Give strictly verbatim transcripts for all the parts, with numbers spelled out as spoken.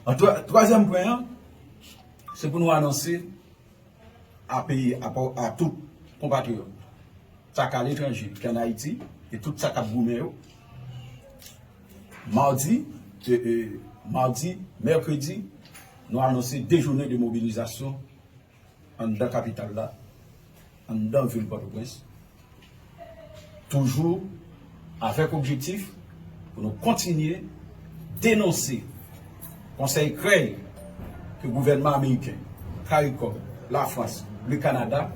An twa-, twazyèm pwen an, se pou nou anonse a peyi, a, pa- a tout konpatriyòt, sa k aletranje, ki ann Ayiti, e tout sa k ap goumen yo, madi, e, e, madi, mèkredi, nou anonse de jounen de mobilizasyon anndan kapital la, anndan vil Pòtoprens, toujou avèk objektif pou nou kontinye denonse konsèy krèy ke gouvènman ameriken, CARICOM, Lafrans, le Kanada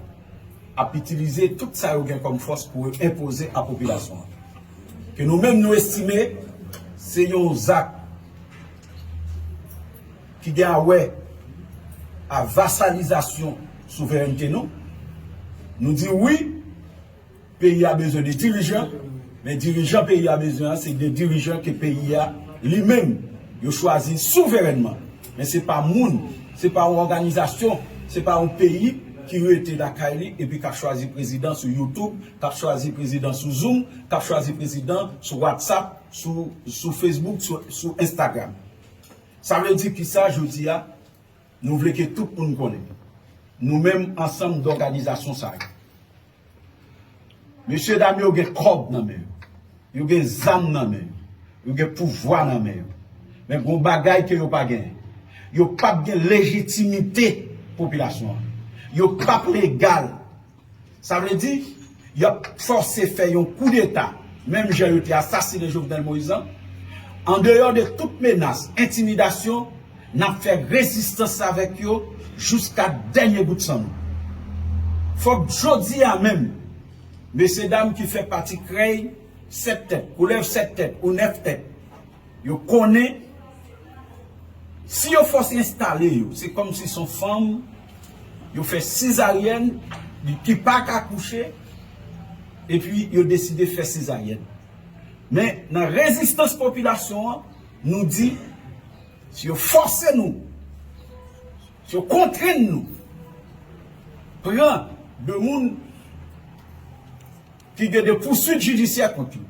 ap itilize tout sa yo gen kòm fòs pou yo enpoze a popilasyon an. Ke nou menm nou estime se yon zak ki gen a wè a vasalizasyon souverènte nou. Nou di wi, peyi a bezwen de dirijan, men dirijan peyi a bezwen an, se de dirijan ke peyi a li menm yo chwazi souverènman. Men se pa moun, se pa yon òganizasyon, se pa yon peyi ki rete lakay li epi k ap chwazi prezidan sou YouTube, k ap chwazi prezidan sou Zoom, k ap chwazi prezidan sou WhatsApp, sou, sou Facebook, sou, sou Instagram. Sa vle di ki sa jodi a? Nou vle ke tout moun konnen. Nou menm ansanm dòganizasyon sa yo. Mesye dam yo gen kòb nan men yo. Yo gen zam nan men yo. Yo gen pouvwa nan men yo. Men gon bagay ke yo pa genyen. Yo p ap gen lejitimite popilasyon an. Yo p ap legal. Sa vle di, y ap fòse fè yon koudeta, menm jan yo te asasinen Jovenel Moïse lan. Andeyò de tout menas, entimidasyon, n ap fè rezistans avèk yo jiska dènye gout san nou. Fòk jodi a menm, mesye dam ki fè pati krèy sèt tèt, koulèv sèt tèt ou nèf tèt, yo konnen si yo fòse enstale yo, se kòmsi se yon fanm yo fè sezaryèn, li ki pa ka kouche, epi yo deside fè sezaryèn. Men nan rezistans popilasyon an, nou di, si yo fòse nou, si yo kontrenn nou, pran de moun ki gen de pouswit jidisyè kont yo,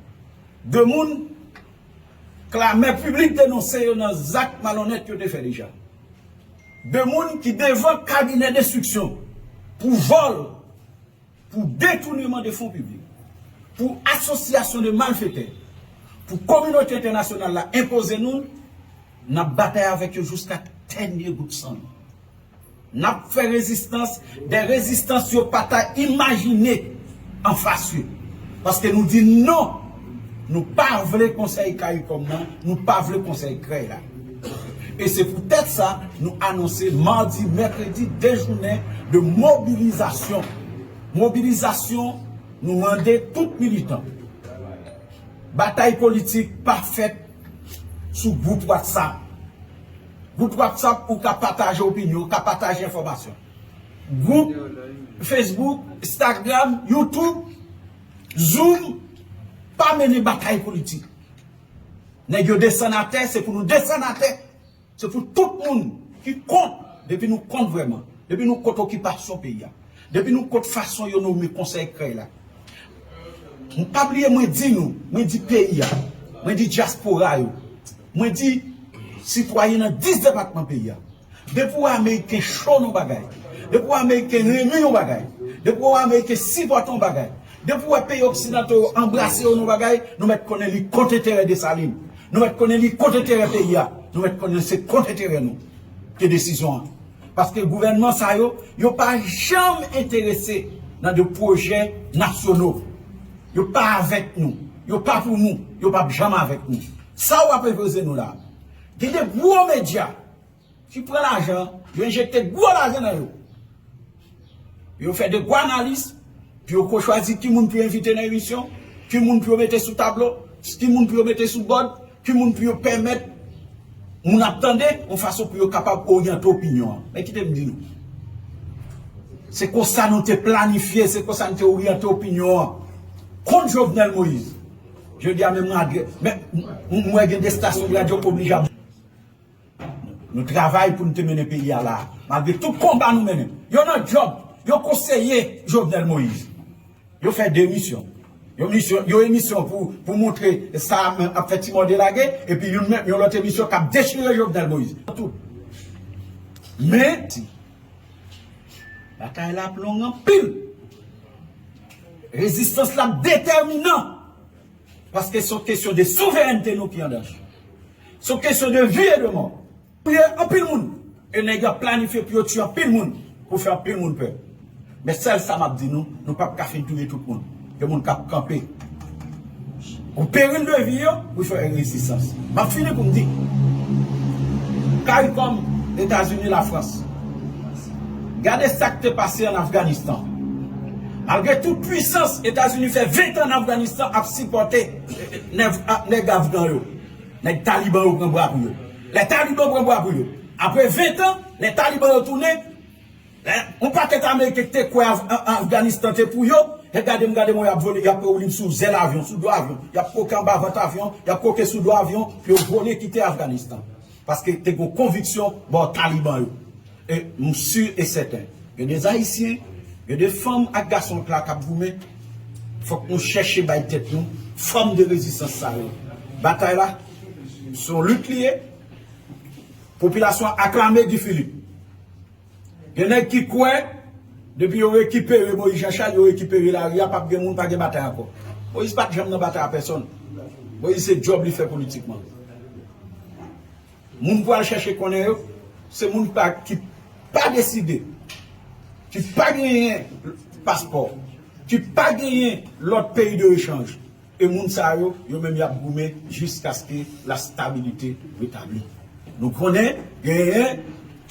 de moun klamè piblik denonse yo nan zak malonèt yo te fè deja, de moun ki devan kabinè denstriksyon pou vòl, pou detouneman de fon piblik, pou asosyasyon de malfetè, pou kominote entènasyonal la enpoze nou, n ap batay avèk yo jiska dènye gout san nou. N ap fè rezistans, de rezistans yo pa ta imajine anfas yo. Paske nou di non, nou pa vle konsèy CARICOM nan, nou pa vle konsèy krèy la. E se poutèt sa, nou anonse madi, mèkredi, de jounen de mobilizasyon. Mobilizasyon, nou mande tout militan. Batay politik pa fèt sou gwoup WhatsApp. Gwoup WhatsApp ou ka pataje opinyon, ou ka pataje enfòmasyon. Gwoup Facebook, Instagram, YouTube, Zoom, pa mennen batay politik. Nèg yo desann atè, se pou nou desann atè. Se pou tout moun ki kont, depi nou kont vrèman, depi nou kont okipasyon peyi a, depi nou kont fason yo nome konsèy krèy la. M pa bliye mwen di nou, mwen di peyi a, mwen di dyaspora yo, mwen di sitwayen nan dis depatman peyi a. Depi w ameriken cho nan bagay, depi w ameriken renmen yon bagay, depi w ameriken sipòte yon bagay, depi w wè peyi oksidanto yo anbrase yo nan bagay, nou mèt konnen li kont enterè Desalin. Nou mèt konnen li kont enterè peyi a. Nou mèt konnen se kont enterè nou ke desizyon an. Paske gouvènman sa yo, yo pa janm enterese nan de pwojè nasyono. Yo pa avèk nou. Yo pa pou nou. Yo p ap janm avèk nou. Sa w ap enpoze nou la. Gen de gwo medya ki pran lajan, yo enjekte gwo lajan nan yo. Yo fè de gwo analis, pou yo ko chwazi ki moun pou yo envite nan emisyon, ki moun pou yo mete sou tablo, ki moun pou yo mete sou bòd, ki moun pou yo pèmèt moun ap tande, yon fason pou yo kapab oryante opinyon an. Men kite m di nou. Se konsa nou te planifye, se konsa nou te oryante opinyon an kont Jovenel Moïse. Jodi a menm malgre, men m, m wè gen de estasyon radyo k oblije ap Nou travay pou nou te mennen peyi a la, malgre tout konba nou mennen. Yo nan djòb, yo konseye Jovenel Moïse. Yo fè demisyon. Yon misyon, yon emisyon pou, pou montre sa ap fè Timò delage, epi yon, yon lòt emisyon k ap dechire Jovenel Moïse. Tout. Men, batay la ap long anpil. Rezistans la ap detèminan. Paske se yon kesyon de souverènte nou ki an danje. Se yon kesyon de vi e de mò. Touye anpil moun. E nèg yo ap planifye pou yo tiye anpil moun, pou fè anpil moun pè. Men sèl sa m ap di nou, nou p ap ka fin touye tout moun. Gen moun k ap kanpe pou peril de vi yo, pou fè rezistans. M ap fini pou m di, CARICOM, Etazini, Lafrans, gade sa k te pase ann Afganistan. Malgre tout pwisans, Etazini fè ven tan ann Afganistan ap sipòte nèg, nèg afgan yo. Nèg taliban yo pran bwa pou yo. Lè taliban pran bwa pou yo. Apre ven tan, lè taliban yo tounen, lè, yon pakèt Ameriken ki te kwè Af-, An-, Afganistan te pou yo, e gade m, gade m, y ap vole, y ap woule m sou zèl avyon, sou do avyon, y ap koke anba vant avyon, y ap koke sou do avyon, pou yo vole kite Afganistan. Paske te gen konviksyon bò taliban yo. E m si e sèten, gen de Ayisyen, gen de fanm ak gason k la k ap goumen. Fòk nou chèche bay tèt nou fòm de rezistans sa yo. Batay la, se yon lit li ye. Popilasyon an aklame Guy Philippe. Gen nèg ki kwè, depi yo rekipere Moïse Jean Charles, yo rekipere lari a, p ap gen moun, pa gen batay ankò. Moïse pa t janm nan batay a pèsonn. Moïse se djòb li fè politikman. Moun pou al chèche konnen yo, se moun pa, ki pa deside, ki pa genyen paspò, ki pa genyen lòt peyi de echanj. E moun sa yo, yo menm y ap goumen jiskaske lastabilite retabli. Nou konnen genyen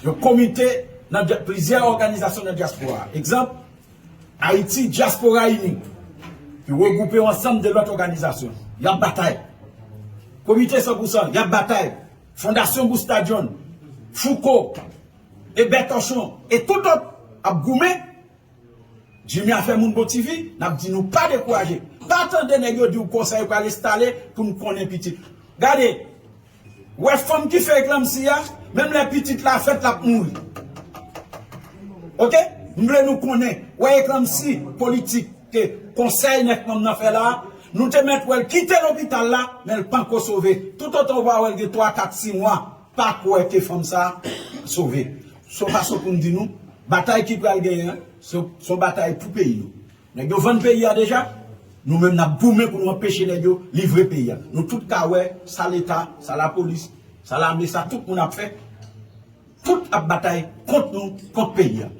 yon komite nan dya-, plizyè òganizasyon nan dyaspora. Egzanp, Ayiti Dyaspora Ini, ki regwoupe yon ansanm de lòt òganizasyon. Y ap batay. Komite san pou san, y ap batay. Fondasyon Busta John, Fouco, Ebè Torchon, e tout lòt ap goumen. Jimmy Afè Moun Bon T V, n ap di nou pa dekouraje. Pa tande nèg yo di w konsa yo pral enstale pou n konnen pitit. Gade, wè fanm ki fè eklanmsi a, menm lè pitit la fèt, l ap mouri. Oke? M vle nou konnen, wè eklanmsi politik ke konsèy nèf manm nan fè la, nou te mèt wè l kite lopital la, men l panko sove. Toutotan w pa wè l gen twa, kat, sis mwa, pa kwè ke fanm sa sove. Se yon fason pou n di nou, batay ki pral genyen an, se, se yon batay pou peyi nou. Nèg yo vann peyi a deja, nou menm n ap goumen pou nou anpeche nèg yo livre peyi a. Nou tout ka wè sa Leta, sa lapolis, sa lame, sa tout moun ap fè. Tout ap batay kont nou, kont peyi a.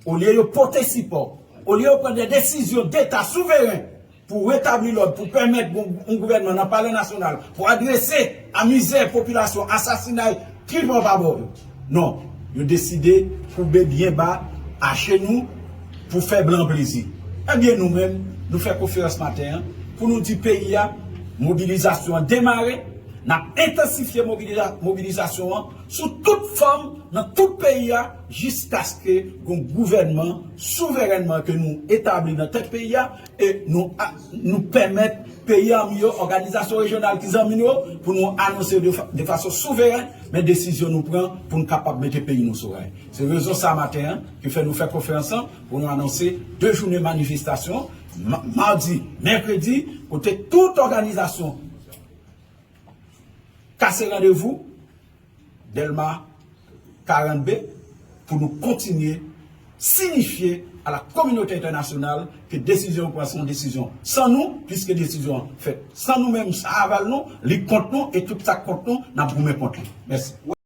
Olye yo pote sipò, olye yo pran de desizyon deta souveren pou retabli lòd, pou pèmèt yon, yon gouvènman nan Palè Nasyonal, pou adrese a mizè popilasyon, asasinay, tripòpabò yo. Non, yo deside koube byen ba, achenou pou fè blan plezi. Ebyen, nou menm, nou fè konferans maten an pou nou di peyi a, mobilizasyon an demare, n ap entansifye mobiliza-, mobilizasyon an sou tout fòm, nan tout peyi a, jiskaske gon gouvènman souverènman ke nou etabli nan tèt peyi a, e nou a, nou pèmèt peyi a, anmi yo, òganizasyon rejyonal ki zanmi nou yo, pou nou anonse de fa-, de fason souverèn, men desizyon nou pran pou n kapab mete peyi nou sou ray. Se rezon sa maten an ki fè nou fè konferans lan pou nou anonse de jounen manifestasyon, ma-, madi, mèkredi, kote tout òganizasyon kase randevou Dèlma karant B pou nou kontinye sinifye a la kominote entènasyonal ke desizyon yo pran se yon desizyon san nou, piske desizyon an fèt san nou menm, san aval nou, li kont nou, e tout sa k kont nou, n ap goumen kont li. Mèsi.